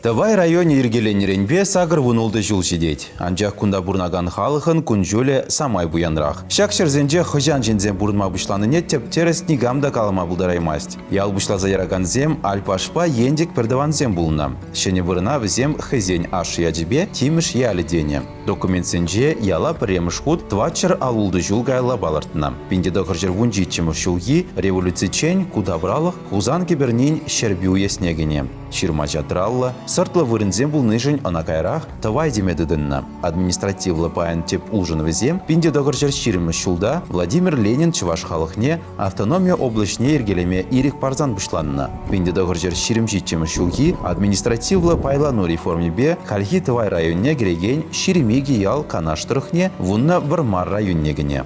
Тӑвай районӗ йӗркеленнӗренпе 86 ҫул ҫитет. Анчах кунта пурӑнакан халӑхӑн кун-ҫулӗ самай пуянрах. Ҫак ҫӗрсенче хӑҫан ҫынсем пурӑнма пуҫланине тӗп-тӗрӗс никам та калама пултараймасть. Ял пуҫласа яракансем Альпашпа Ентӗк пӗртӑвансем пулнӑ. Ҫӗнӗ вырӑна вӗсем хӑйсен ашшӗ ячӗпе Тимӗш ялӗ тенӗ. Документсенче яла пӗрремӗш хут тӑватҫӗр ал ултӑ ҫул каялла палӑртнӑ. 1917 ҫулхи революциччен ку тавралӑх Хусан кӗпӗрнин Ҫӗрпӳ уесне кӗнӗ. Ҫырма-ҫатраллӑ, сӑртлӑ вырӑнсем пулнишӗн ӑна каярах Тӑвай теме тытӑннӑ. Административлӑ пайӑн тӗп улшӑнӑвӗсем 1920 ҫулта Владимир Ленин чӑваш халӑхне автономи облаҫне йӗркелеме ирӗк парсан пуҫланнӑ. 1927 ҫулхи административлӑ пайлану реформипе хальхи Тӑвай районне кӗрекен 22 ял Канаш тӑрӑхне вуннӑ Вӑрмар районне кӗнӗ.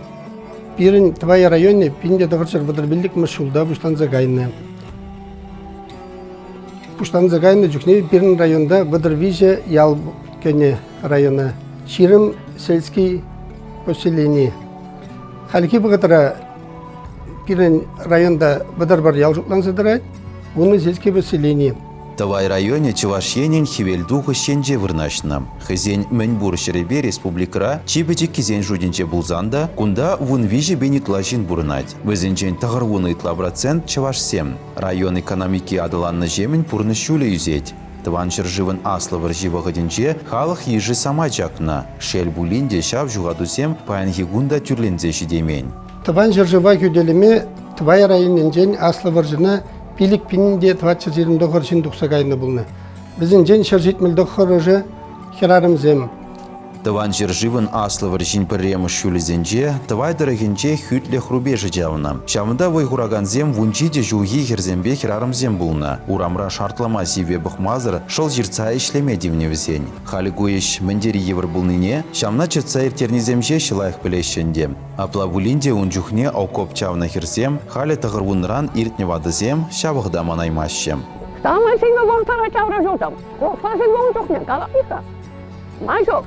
Пирӗн Тӑвай районӗ 1935 ҫулта пуҫланса кайнӑ. Пуҫланса кайнӑ чухне пирӗн районта 33 ял кӗнӗ района. 20 сельский поселени. Хальхи вӑхӑтра пирӗн районта 31 ял шутланса тӑрать, вунӑ сельский поселени. Тӑвай районӗ Чӑваш Енӗн хӗвелтухӑҫ енче вырнаҫнӑ. Хӑйсен мӗнпур ҫӗрӗпе республикӑра чи пӗчӗккисен шутӗнче пулсан та кунта 13 пин ытла ҫын пурӑнать. Вӗсенчен 90 ытла процент чӑвашсем. Район экономики аталаннӑҫемӗн пурнӑҫ ҫулӗ ӳсет. Тӑван ҫӗршывӑн Аслӑ вӑрҫи вӑхӑтӗнче халӑх йышӗ самай чакнӑ. Шел пулин те ҫав ҫухатусем паянхи кун та тӳрленсе ҫитеймен. Тӑван ҫӗршыва хӳтӗлеме Тӑвай районӗнчен Аслӑ вӑрҫӑна 5429 ҫын тухса кайнӑ пулнӑ. Вӗсенчен 179-ӑшӗ хӗрарӑмсем. Тӑван ҫӗршывӑн Аслӑ вӑрҫин пӗрремӗш ҫулӗсенче Тӑвай тӑрӑхӗнче хӳтлӗх рубежӗ чавнӑ. Ҫавӑнта вӑй хуракансем 17 ҫулхи хӗрсемпе хӗрарӑмсем пулнӑ. Урамра шартлама сивве пӑхмасӑр шӑл ҫыртса ӗҫлеме тивнӗ вӗсен. Халӗ ку ӗҫ мӗн тери йывӑр пулнине ҫавна чӑтса ирттернисем ҫеҫ лайӑх пӗлеҫҫӗ ӗнтӗ. Апла пулин те ун чухне окоп чавнӑ хӗрсем, халӗ тӑхӑрвуннӑран иртнӗ ватӑсем ҫавах та манаймаҫҫӗ. Самай сивӗ вӑхӑтра чавра ҫултӑм. Курса ун чухне калап-и-ха? Ман ҫук.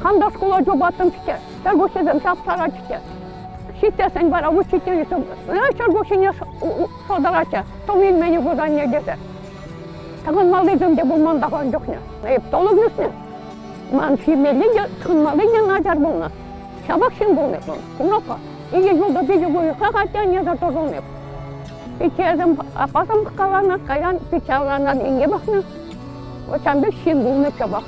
Хам та шкула чупаттӑм-ҫке. Чӗркуҫҫисем ҫап-ҫаратчӗ. Ҫитсессӗн вара учительница чӗркуҫҫине шӑтӑратчӗ. Тум илмен упӑшанне тесе. Тӑхӑнмаллисем те пулман та ун чухне. Эп тӑлӑх ӳснӗ. Ман ҫимелли те, тӑхӑнмалли те начар пулнӑ. Ҫапах ҫын пулнӑ эп. Кунапа. Икӗ ҫулта питӗ выльӑхра атте аннесӗр тӑсӑлнӑ эп. Пиччесем, аппасем каланӑ, каян пичче авлансан инке пӑхнӑ. Вот ҫавӑн пек ҫын пулнӑ ҫапах.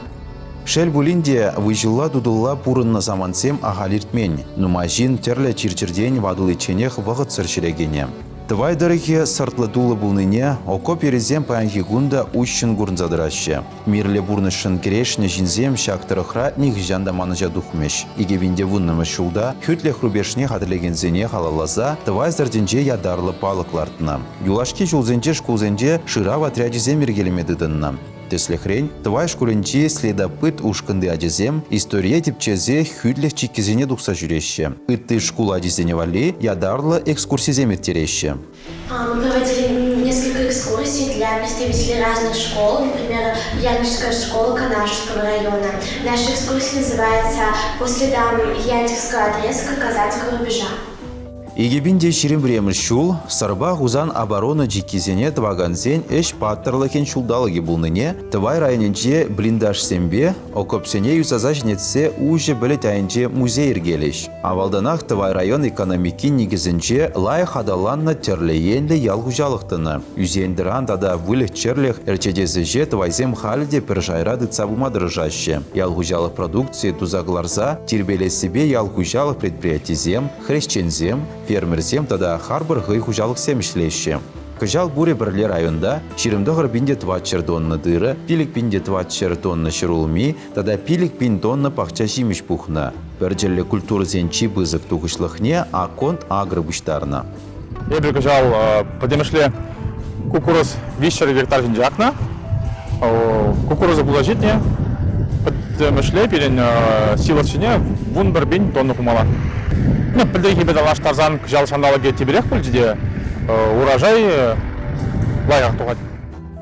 Шел пулин те, выҫӑлла-тутӑлла пурӑннӑ самантсем ахаль иртмен. Нумай ҫын тӗрлӗ чир-чӗртен ватӑличченех вӑхӑтсӑр ҫӗре кӗнӗ. Тӑвай тӑрӑхӗ сӑртлӑ-туллӑ пулнине окоп йӗрӗсем паянхи кун та уҫҫӑн курӑнса тӑраҫҫӗ. Мирлӗ пурнӑҫшӑн кӗрешнӗ ҫынсем ҫак тӑрӑхра нихӑҫан та манӑҫа тухмӗҫ. 2010 ҫулта хӳтлӗх рубежне хатӗрлекенсене халалласа Тӑвай сӑртӗнче ятарлӑ палӑк лартнӑ. Юлашки ҫулсенче шкулсенче шырав отрячӗсем йӗркелеме тытӑннӑ. Тӗслӗхрен, Тӑвай шкулӗнчи Следопыт ушкӑнти ачасем историе тӗпчесе хӳтлӗх чиккисене тухса ҫӳреҫҫӗ. Ытти шкул ачисене валли ятарлӑ экскурсисем ирттереҫҫӗ. Мы проводили несколько экскурсий для представителей разных школ, например, Яночская школа Канашского района. Наша экскурсия называется «По следам Янтикского отрезка казацкого рубежа». 2021 ҫул Сӑрпа Хусан оборона чиккисене тӑвакансен ӗҫ паттӑрлӑхӗн ҫулталӑкӗ пулнине Тӑвай районӗнче блиндажсемпе окопсене юсаса ҫӗнетсе уҫӑ пӗлӗт айӗнче музей йӗркелӗҫ. Авалтанах Тӑвай район экономикин никӗсӗнче лайӑх аталаннӑ тӗрлӗ енлӗ ял хуҫалӑх тӑнӑ. Ӳсен-тӑран тата выльӑх-чӗрлӗх ӗрчетес ӗҫе тӑвайсем халӗ те пӗр шайра тытса пыма тӑрӑшаҫҫӗ. Ял хуҫалӑх продукцийӗ туса кӑларса тирпейлессипе ял хуҫалӑх предприятисем, хресченсем, фермерсем тата харпӑр хӑй хуҫалӑхсем ӗҫлеҫҫӗ. Кӑҫал пурӗ пӗрле районта 29 пин те 400 тонна тырӑ, 5 пин те 400 тонна ҫӗрулми тата 5 пин тонна пахча ҫимӗҫ пухнӑ. Пӗрчӗллӗ культурӑсен чи пысӑк тухӑҫлӑхне Акконд Агро пуҫтарнӑ. Эпир кӑҫал пӗтӗмӗшле куккурус 300 гектар ҫинче акнӑ. Кукуруза пулса ҫитнӗ. Пӗтӗмӗшле пирӗн силос ҫине 11 пин тонна хумалла. Ну, пӗлтӗрхипе танлаштарсан кӑҫал ҫанталӑкӗ типӗрех пулчӗ те урожай лайӑхах тухать.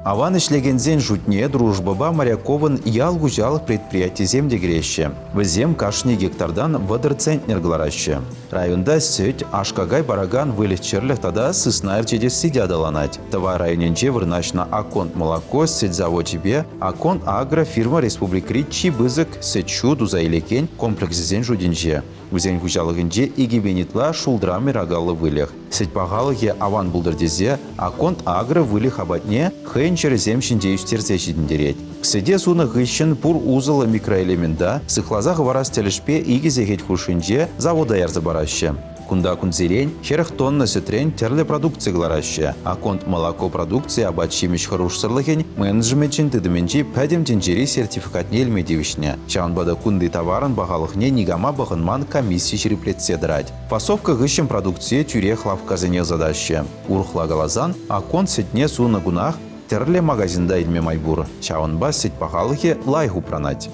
Аван ӗҫлекенсен шутне Дружбӑпа Моряковӑн ял хуҫалӑх предприятийӗсем те кӗреҫҫӗ. Вӗсем кашни гектартан 30 центнер кӑлараҫҫӗ. Районта сӗт, аш-какай паракан выльӑх-чӗрлӗх тата сысна ӗрчетесси те аталанать. Тӑвай районӗнче вырнаҫнӑ Акконд молоко сӗт завочӗпе Акконд Агро фирма республикӑри чи пысӑк сӗт-ҫу туса илекен комплексӗсен шутӗнче. Вӗсен хуҫалӑхӗнче 2000 ытла шултра мӑйракаллӑ выльӑх. Сӗт пахалӑхӗ аван пултӑр тесе Акконд Агро выльӑх апатне хӑйӗн ҫӗрӗсем ҫинче ӳстерсе ҫитӗнтерет. Сӗте сунӑ хыҫҫӑн пур усӑллӑ микроэлемента сыхласа хӑварас тӗлӗшпе икӗ сехет хушшинче завода ярса параҫҫӗ. Кунта кунсерен 40 тонна сӗтрен тӗрлӗ продукци кӑлараҫҫӗ. Акконд молоко продукци апат-ҫимӗҫ хӑрушсӑрлӑхӗн менеджменчӗн тытӑмӗнчи пӗтӗм тӗнчери сертификатне илме тивӗҫнӗ. Ҫавӑнпа та кунти таварӑн пахалӑхне никама пӑхӑнман комисси ҫирӗплетсе тӑрать. Фасовка хыҫҫӑн продукцие тӳрех лавккасене ӑсатаҫҫӗ. Урӑхла каласан, Акконд сӗтне сунӑ кунах тӗрлӗ магазинта илме май пур. Ҫавӑнпа сӗт пахалӑхӗ лайӑх упранать.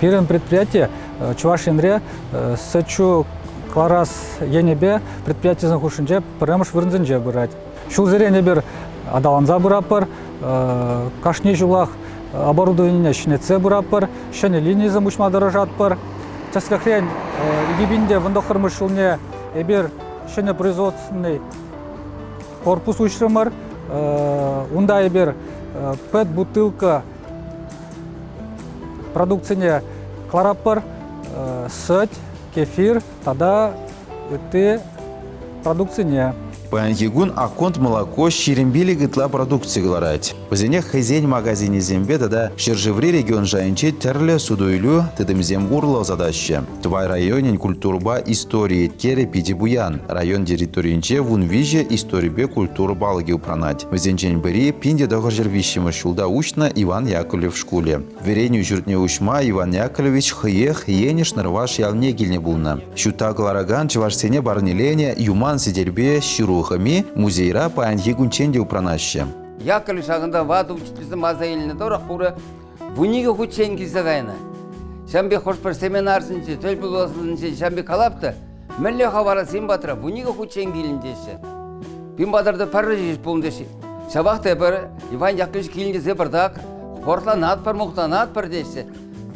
Пирӗн предприяти Чӑваш Енре сӗт-ҫу кӑларас енӗпе предприятисен хушшинче пӗрремӗш вырӑнсенче пырать. Ҫулсерен эпир аталанса пыратпӑр, кашни ҫулах оборудованине ҫӗнетсе пыратпӑр, ҫӗнӗ линисем уҫма тӑрӑшатпӑр. Тӗслӗхрен, 2019 ҫулне эпир ҫӗнӗ производственный корпус уҫрӑмӑр. Унта эпир ПЭТ-бутылка продукцине кӑларатпӑр. Сӗт, кефир тата ытти продукцине. Паянхи кун Акконд молоко 25 ытла продукци кӑларать. Вӗсене хӑйсен магазинӗсемпе тата ҫӗршыври регион шайӗнче тӗрлӗ суту-илӳ тытӑмӗсем урлӑ ӑсатаҫҫӗ. Тӑвай районӗн культурӑпа истори еткерӗ питӗ пуян. Район территорийӗнче 13 историпе культура палӑкӗ упранать. Вӗсенчен пӗри 1903 ҫулта уҫнӑ Иван Яковлев шкулӗ. Вӗренӳ ҫуртне уҫма Иван Яковлевич хӑех Енӗш Нӑрваш ялне килнӗ пулнӑ. Ҫутта кӑларакан чӑвашсене парнеленӗ юман сӗтелпе ҫыру хӑми музейра паянхи кунччен те упранаҫҫӗ. Яковлев ҫакӑнта ватӑ учительсем аса илнӗ тӑрӑх пурӗ 12 хутчен килсе кайнӑ. Ҫавӑн пек хӑш-пӗр семинарсенче, тӗл пулусенче ҫавӑн пек калап та, мӗнле-ха вара син патра 12 хутчен килнӗ теҫҫӗ. Пин патӑрта пӗрре ҫеҫ пулнӑ теҫҫӗ. Ҫавах та эпир Иван Яковлевич килнӗ тесе пӑртак хӑпартланатпӑр, мухтанатпӑр теҫҫӗ.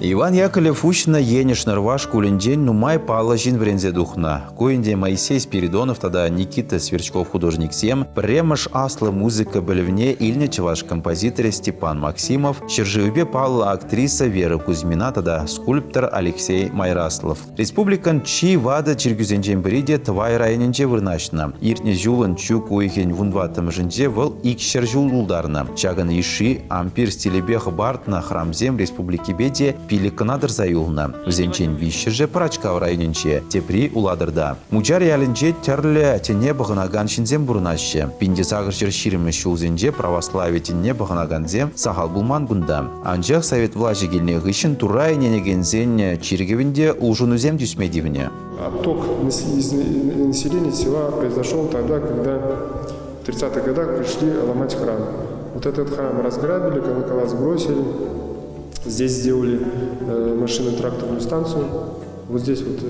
Иван Яковлев уҫнӑ Енӗш Нӑрваш шкулӗнчен нумай паллӑ ҫын вӗренсе тухнӑ. Ку ӗнтӗ Моисей Спиридонов тата Никита Сверчков художниксем, пӗрремӗш аслӑ музыка пӗлӗвне илнӗ чӑваш композиторӗ Степан Максимов, ҫӗршывӗпе паллӑ актриса Вера Кузьмина тата скульптор Алексей Майраслов. Республикӑн чи ватӑ чиркӳсенчен пӗри те Тӑвай районӗнче вырнаҫнӑ. Иртнӗ ҫулӑн чӳк уйӑхӗн вунтӑваттӑмӗшӗнче вӑл 200 ҫул тултарнӑ. Ҫакӑн йышши ампир стилӗпе хӑпартнӑ храмсем республикипе те пилӗк кӑна тӑрса юлнӑ. Вӗсенчен виҫҫӗшӗ Пӑрачкав районӗнче, тепри Улатӑрта. Мучар ялӗнче тӗрлӗ тӗне пӑхӑнакан ҫынсем пурӑнаҫҫӗ. 1820 ҫулсенче православи тӗнне пӑхӑнакансем сахал пулман кунта. Анчах совет влаҫӗ килнӗ хыҫҫӑн Турра ӗненекенсен чиркӗвӗн те улшӑнусем тӳсме тивнӗ. Отток населения села произошел тогда, когда в 30-х годах пришли ломать храм. Вот этот храм разграбили, колокола сбросили. Здесь сделали машино-тракторную станцию. Вот здесь вот,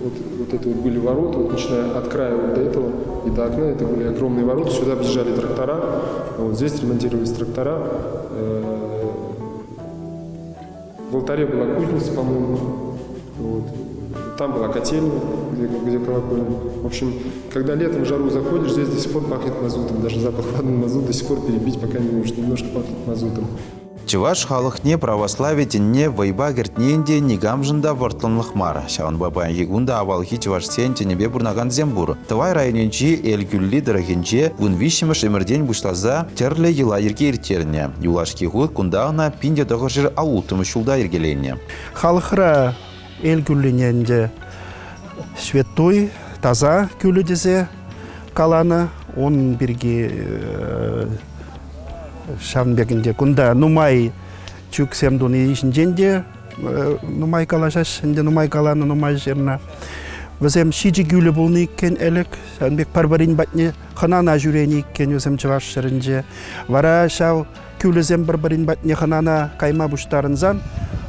вот, вот это вот были ворота, вот начиная от края вот до этого и до окна, это были огромные ворота. Сюда въезжали трактора, вот здесь ремонтировались трактора. В алтаре была кузница, по-моему. Вот. Там была котельня, где, где колокольня. В общем, когда летом в жару заходишь, здесь до сих пор пахнет мазутом. Даже запах мазута до сих пор перебить пока не может. Немножко пахнет мазутом. Чӑваш халӑхне православи тӗнне вӑйпа кӗртнин те никамшӑн та вӑрттӑнлӑх мар. Ҫавӑнпа паянхи кун та авалхи чӑвашсен тӗнӗпе пурӑнакансем пур. Тӑвай районӗнчи Элкӳлли тӑрӑхӗнче 13-мӗш ӗмӗртен пуҫласа тӗрлӗ йӑла-йӗрке ирттернӗ. Юлашки хут кунта ӑна 1906 ҫулта йӗркеленӗ. Халӑхра Элкӳллине ӗнтӗ ҫветтуй, таса кӳлӗ тесе каланӑ. Ун пирки ҫавӑн пек ӗнтӗ кунта нумай чӳксем туни ҫинчен те нумай калаҫаҫҫӗ ӗнтӗ, нумай каланӑ, нумай ҫырнӑ. Вӗсем ҫичӗ кӳлӗ пулнӑ иккен ӗлӗк. Ҫавӑн пек пӗр-пӗрин патне хӑнана ҫӳренӗ иккен вӗсем чӑваш ҫӗрӗнче. Вара ҫав кӳлӗсем пӗр-пӗрин патне хӑнана кайма пуҫтарӑнсан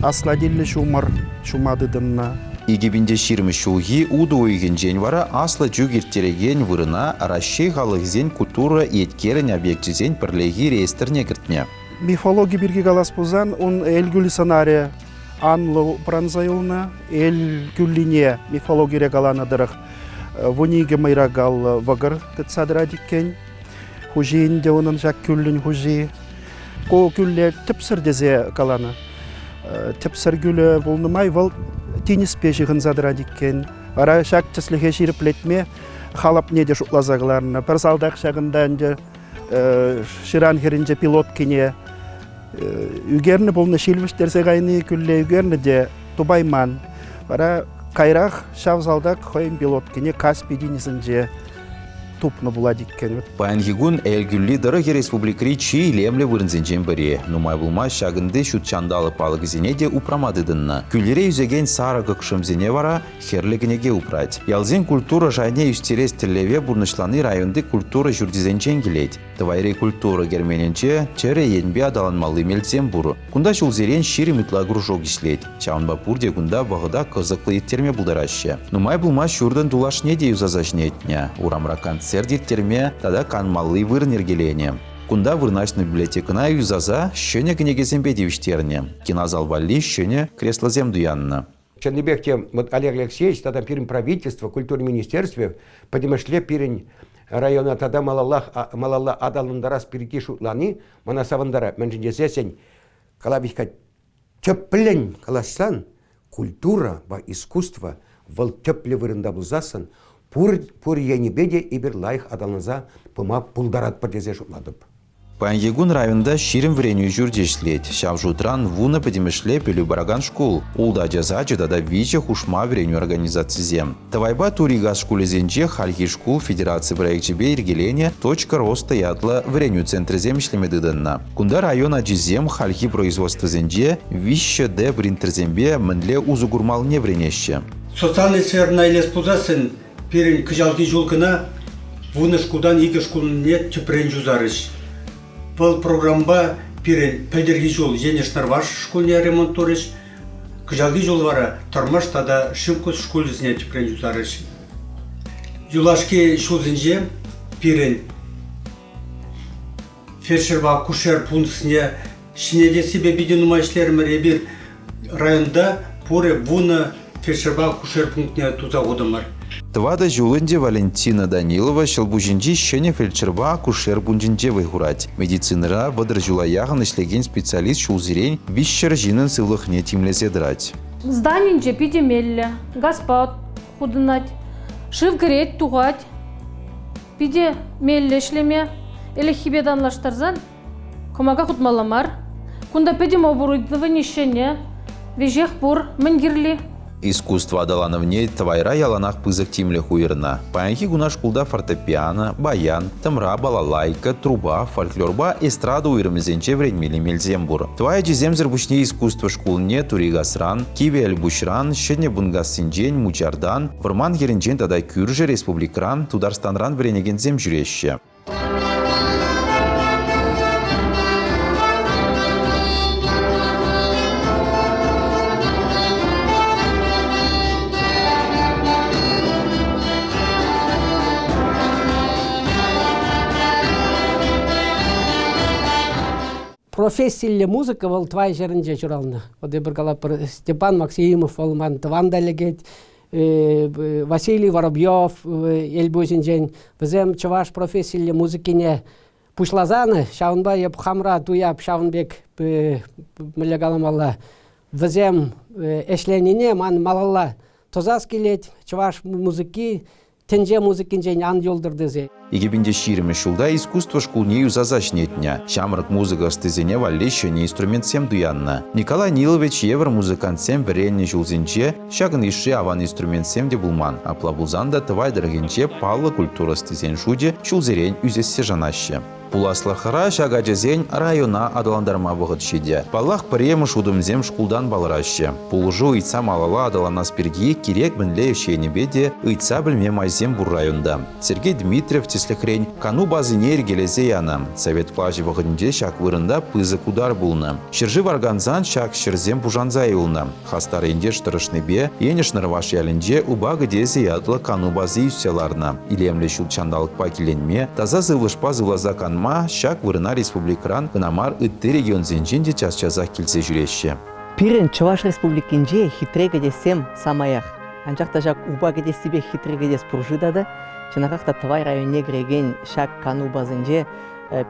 аслатиллӗ ҫумӑр ҫума тытӑннӑ. 2020 ҫулхи утӑ уйӑхӗнчен вара Аслӑ чӳк ирттерекен вырӑна Раҫҫей халӑхӗсен культура еткерӗн объекчӗсен пӗрлехи реестрне кӗртнӗ. Мифологи пирки калас пулсан, ун Элкӳл сӑнарӗ анлӑ упранса юлнӑ. Эл кӳллине мифологире каланӑ тӑрӑх 12 мӑйракаллӑ вӑкӑр тытса тӑрать иккен. Хуҫи ӗнтӗ унӑн ҫак кӳллӗн хуҫи. Ку кӳлле тӗпсӗр тесе каланӑ. Тӗпсӗр кӳлӗ пулнӑ май вӑл тинӗспе ҫыхӑнса тӑрать иккен. Вара ҫак тӗслӗхе ҫирӗплетме халапне те шутласа кӑларнӑ. Пӗр салтак ҫакӑнта ӗнтӗ ҫыран хӗрринче пилоткине ӳкернӗ пулнӑ, ҫил вӗҫтерсе кайни кӳлле ӳкернӗ те тупайман. Вара кайрах ҫав салтак хӑйӗн пилоткине Каспи тинӗсӗнче тупнӑ пулать иккен. Паянхи кун Элкӳлли тӑрӑхӗ республикӑри чи илемлӗ вырӑнсенчен пӗри. Нумай пулмасть ҫакӑнти ҫут ҫанталӑк палӑкӗсене те упрама тытӑннӑ. Кӳлӗре ӳсекен сарӑ кӑкшӑмсене вара хӗрлӗ кӗнеке упрать. Ялсен культура шайне ӳстерес тӗллеве пурнӑҫлани районти культура ҫурчӗсенчен килет. Тӑвайри культура керменӗнче чӗрӗ енпе аталанмалли мелсем пур. Кунта ҫулсерен 20 ытла кружок ӗҫлет. Ҫавӑнпа пурте кунта вӑхӑта кӑсӑклӑ ирттерме пултараҫҫӗ. Нумай пулмасть ҫуртӑн тулашне те юсаса ҫӗнетнӗ. Урамра концерт ирттерме тата канмалли вырӑн йӗркеленӗ. Кунта вырнаҫнӑ библиотекӑна юсаса ҫӗнӗ кӗнекесемпе тивӗҫтернӗ. Кинозал валли ҫӗнӗ креслосем туяннӑ. Чӑннипех те вот Олег Алексеевич тата пирӗн правительство, культура министерстви пӗтӗмӗшле пирӗн района тата малалла, малалла аталантарас пирки шутлани мана савӑнтарать. Мӗншӗн тесессӗн калавихка тӗплӗн калаҫсан культурӑпа искусство вӑл тӗплӗ вырӑнта пулсассӑн пур, пур енӗпе те эпир лайӑх аталанса пыма пултаратпӑр тесе шутлатӑп. Паянхи кун районта 20 вӗренӳ ҫурчӗ ӗҫлет. Ҫав шутран вунӑ пӗтӗмӗшле пӗлӳ паракан шкул, ултӑ ача сачӗ тата виҫӗ хушма вӗренӳ организацисем. Тӑвайпа Турикас шкулӗсенче хальхи шкул федераци проекчӗпе йӗркеленӗ «Точка роста» ятлӑ вӗренӳ центрӗсем ӗҫлеме тытӑннӑ. Кунта район ачисем хальхи производствӑсенче 3D принтерсемпе мӗнле усӑ курмаллине вӗренеҫҫӗ. Социальнӑй сферӑна илес пулсассӑн Пирӗн кӑҫалхи ҫул кӑна вунӑ шкултан икӗ шкулне тӗпрен юсарӗҫ. Вӑл программӑпа пирӗн пӗлтӗрхи ҫул Енӗш Нӑрваш шкулне ремонт турӗҫ. Кӑҫалхи ҫул вара Тӑрмӑш тата Шимкус шкулӗсене тӗпрен юсарӗҫ. Юлашки ҫулсенче пирӗн фельдшерпа акушер пунктне ҫӗнетессипе питӗ нумай ӗҫлерӗмӗр. Эпир районта пурӗ вунӑ фельдшерпа акушер пунктне туса хутӑмӑр. Тӑватӑ ҫул ӗнтӗ Валентина Данилова Ҫӑлпуҫӗнчи ҫӗнӗ фельдшерпа акушер пунктӗнче вӑй хурать. Медицинӑра 30 ҫула яхӑн ӗҫлекен специалист ҫулсерен 300 ҫыннӑн сывлӑхне тимлесе тӑрать. Зданинче питӗ меллӗ. Газпа хутӑнать. Шыв кӗрет, тухать. Питӗ меллӗ ӗҫлеме. Ӗлӗкхипе танлаштарсан кӑмака хутмалла мар. Кунта пӗтӗм оборудовани ҫӗнӗ, веҫех пур, мӗн кирли. Искусство аталанӑвне Тӑвайра яланах пысӑк тимлӗх уйӑрнӑ. Паянхи куна шкулта фортепиано, баян, тӑмра, балалайка, труба, фольклорпа эстрада уйрӑмӗсенче вӗренмелли мелсем пур. Тӑвай ачисемсӗр пуҫне искусство шкулне Турикасран, Кивӗ Элпуҫран, Ҫӗнӗ Бункассинчен, Мучартан, Вӑрман хӗрринчен тата кӳршӗ республикӑран Тутарстанран вӗренекенсем ҫӳреҫҫӗ. Профессиллӗ музыка вӑл Тӑвай ҫӗрӗнче ҫуралнӑ. Вот эпир калатпӑр, Степан Максимов вӑл ман тӑван та лекет, Василий Воробьев Эльпуҫӗнчен. Вӗсем чӑваш профессиллӗ музыкине пуҫласан, ҫавӑнпа эп хамра туяп ҫавӑн пек мӗнле каламалла, вӗсем ӗҫленине ман малалла тӑсас килет. Чӑваш музыки тӗнче музыкинчен ан юлтӑр тесе. 2020 ҫулта искусство шкулне юсаса ҫӗнетнӗ. Ҫамрӑк музыка ӑстисене валли ҫӗнӗ инструментсем туяннӑ. Николай Нилович евӗр музыкантсем вӗреннӗ ҫулсенче ҫакӑн йышши аван инструментсем те пулман. Апла пулсан та Тӑвай тӑрӑхӗнче паллӑ культура ӑстисен шучӗ ҫулсерен ӳсессе шанаҫҫӗ. Пуласлӑхра ҫак ачасен района аталантарма вӑхӑт ҫитӗ. Паллах, пӗрремӗш утӑмсем шкултан палӑраҫҫӗ. Пулӑшу ыйтса малалла аталанас пирки кирек мӗнле ӗҫ енӗпе те ыйтса пӗлме майсем пур районта. Сергей Дмитриев. тӗслӗхрен, кану базине йӗркелесе янӑ. Совет влаҫӗ вӑхӑтӗнче ҫак вырӑнта пысӑк утар пулнӑ. Ҫӗршыв аркансан ҫак ҫӗрсем пушанса юлнӑ. Хастар ентеш тӑрӑшнипе Енӗш Нӑрваш ялӗнче Упа кӗтесӗ ятлӑ кану бази ӳссе ларнӑ. Илемлӗ ҫут ҫанталӑкпа киленме, таса сывлӑшпа сывласа канма ҫак вырӑна республикӑран кӑна мар ытти регионсенчен те час-часах килсе ҫӳреҫҫӗ. Пирӗн Чӑваш Республикинче хитре кӗтессем самаях. Анчах та ҫак упа кӗтессипе хитре кӗтес пур-ши тата? Чӑнахах та Тӑвай районне кӗрекен ҫак кану базинче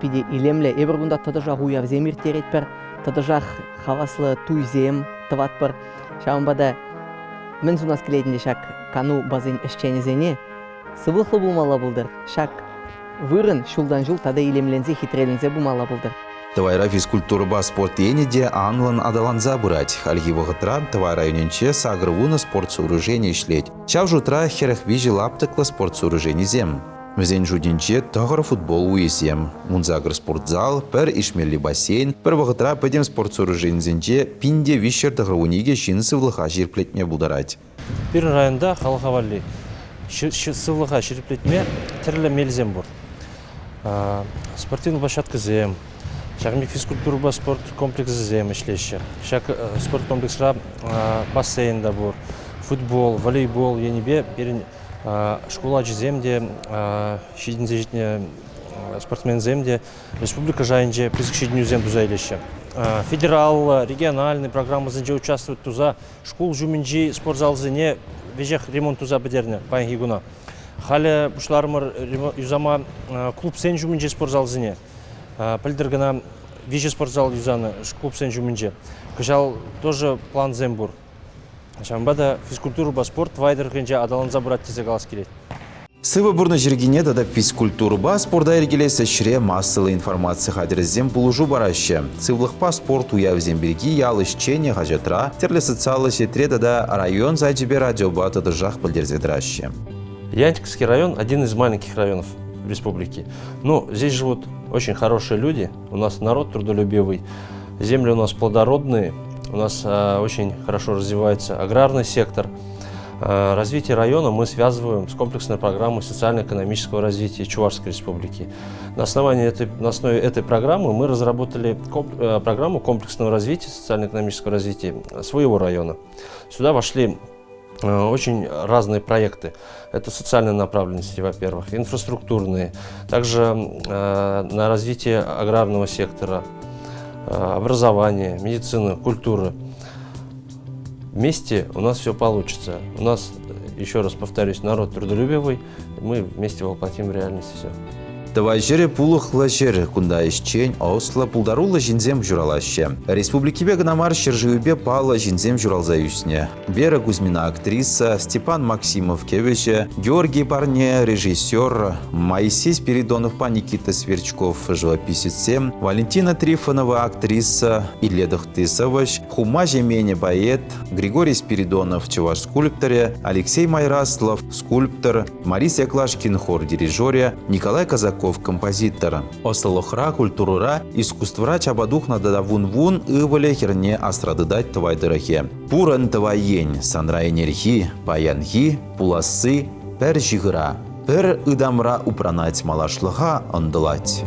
питӗ илемлӗ. Эпир кунта тӑтӑшах уявсем ирттеретпӗр, тӑтӑшах хаваслӑ туйсем тӑватпӑр. Ҫавӑнпа та мӗн сунас килет ӗнтӗ ҫак кану базин ӗҫченӗсене? Сывлӑхлӑ пулмалла пултӑр. Ҫак вырӑн ҫултан-ҫул тата илемленсе, хитреленсе пымалла пултӑр. Тӑвайра физкультурӑпа спорт енӗ те анлӑн аталанса пырать. Хальхи вӑхӑтра Тӑвай районӗнче 80 спорт сооруженийӗ ӗҫлет. Ҫав шутра 43 лаптӑклӑ спорт сооруженисем. Вӗсен шутӗнче тӑхӑр футбол уйӗсем, 18 спортзал, пӗр ишмелли бассейн, пӗр вӑхӑтра пӗтӗм спорт сооруженисенче 1392 ҫын сывлӑха ҫирӗплетме пултарать. Пирӗн районта халӑха валли сывлӑха ҫирӗплетме тӗрлӗ мелсем пур. Спортивный площадкӑсем, ҫакӑн пек физкультурӑпа спорт комплексӗсем ӗҫлеҫҫӗ. Ҫак спорт комплексра бассейн та пур, футбол, волейбол енӗпе пирӗн шкул ачисем те, ҫитӗнсе ҫитнӗ спортсменсем те республика шайӗнче пысӑк ҫитӗнӳсем туса илеҫҫӗ. Федераллӑ, региональный программӑсенче участвовать туса шкул ҫумӗнчи спортзалсене веҫех ремонт туса пӗтернӗ паянхи куна. Халӗ пуҫларӑмӑр юсама клубсен ҫумӗнчи спортзалсене. Пӗлтӗр кӑна виҫӗ спортзал юсанӑ клубсен ҫумӗнче. Кӑҫал тоже плансем пур. Ҫавӑнпа та физкультурӑпа спорт Тӑвай тӑрӑхӗнче аталанса пырать тесе калас килет. Сывӑ пурнӑҫ йӗркине тата физкультурӑпа спорта йӗркелес ӗҫре массӑллӑ информаци хатӗрӗсем пулӑшу параҫҫӗ. Сывлӑхпа спорт уявӗсем пирки ял ӗҫченӗ хаҫатра, тӗрлӗ социаллӑ сетьре тата район сайчӗпе радиопа тӑтӑшах пӗлтерсе тӑраҫҫӗ. Янтиковский район – один из маленьких районов республики. Но здесь живут очень хорошие люди, у нас народ трудолюбивый, земли у нас плодородные, у нас очень хорошо развивается аграрный сектор – Развитие района мы связываем с комплексной программой социально-экономического развития Чувашской Республики. На, основании этой, на основе этой программы мы разработали комп, программу комплексного развития, социально-экономического развития своего района. Сюда вошли очень разные проекты. Это социальной направленности, во-первых, инфраструктурные, также на развитие аграрного сектора, образование, медицины, культуры. Вместе у нас все получится. У нас, еще раз повторюсь, народ трудолюбивый, мы вместе воплотим в реальность все. Тӑвай ҫӗрӗ пулӑхлӑ ҫӗр. Кунта ӗҫчен, ӑслӑ, пултаруллӑ ҫынсем ҫуралаҫҫӗ. Республикипе кӑна мар, ҫӗршывӗпе паллӑ ҫынсем ҫуралса ӳснӗ. Вера Кузьмина актриса, Степан Максимов кӗвӗҫӗ, Георгий Парне режиссер, Моисей Спиридоновпа Никита Сверчков живописецсем, Валентина Трифонова актриса, Илле Тӑхти сӑвӑҫ, Хума Ҫеменӗ поэт, Григорий Спиридонов чӑваш скульпторӗ, Алексей Майраслов скульптор, Марис Яклашкин хор дирижерӗ, Николай Казаков композитор. Ӑслӑлӑхра, культурӑра, искусствӑра чапа тухнӑ тата вун-вун ывӑлӗ хӗрне асра тытать Тӑвай тӑрӑхӗ. Пурӑн Тӑвай ен, санра ӗнерхи, паянхи, пуласси пӗр ҫыхӑра, пӗр ытамра упранать малашлӑха ӑнтӑлать.